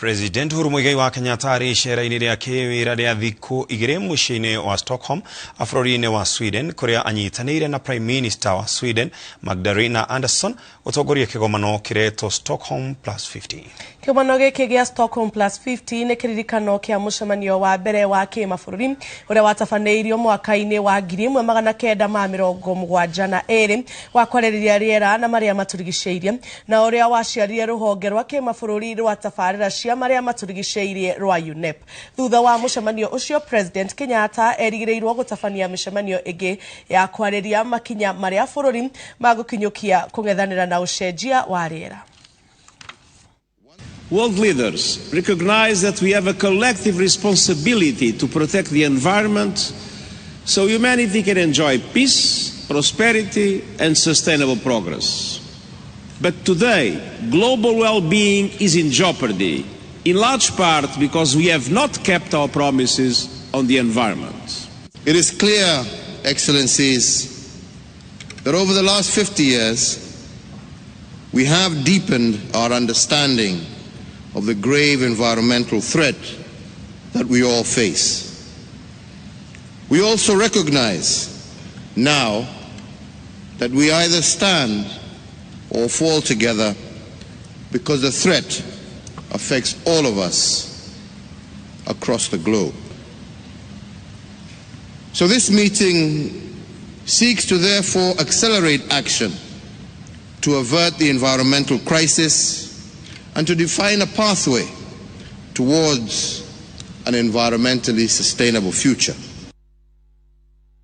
President Uhuru Muigai wa Kenyatta arĩ icera-inĩ rĩa kĩwĩra rĩa thikũ igĩrĩ mũciĩ-inĩ wa Stockholm bũrũri-inĩ wa Sweden, kũrĩa anyitanĩire na Prime Minister wa Sweden Magdalena Andersson gũtongoria kĩgomano kĩretwo Stockholm Plus 50. Kĩgomano gĩkĩ gĩa Stockholm Plus 50 nĩ kĩririkano kĩa mũcemanio wa mbere wa kĩmabũrũri ũrĩa watabanĩirio mwaka-inĩ wa 1972 wa kwarĩrĩria rĩera na marĩa matũrigicĩirie, na ũrĩa waciarire rũhonge rwa kĩmabũrũri rwa tabarĩra cia marĩa matũrigicĩirie rwa UNEP. Thutha wa mũcemanio ũcio, President Kenyatta erĩgĩrĩirwo gũtabania mĩcemanio ĩngĩ ya kwarĩria makinya marĩa bũrũri magũkinyũkia kũng'ethanĩra na ũcenjia wa rĩera. World leaders recognize that we have a collective responsibility to protect the environment so humanity can enjoy peace, prosperity, and sustainable progress. But today, global well-being is in jeopardy, in large part because we have not kept our promises on the environment. It is clear, Excellencies, that over the last 50 years, we have deepened our understanding of the grave environmental threat that we all face. We also recognize now that we either stand or fall together, because the threat affects all of us across the globe. So this meeting seeks to therefore accelerate action to avert the environmental crisis and to define a pathway towards an environmentally sustainable future.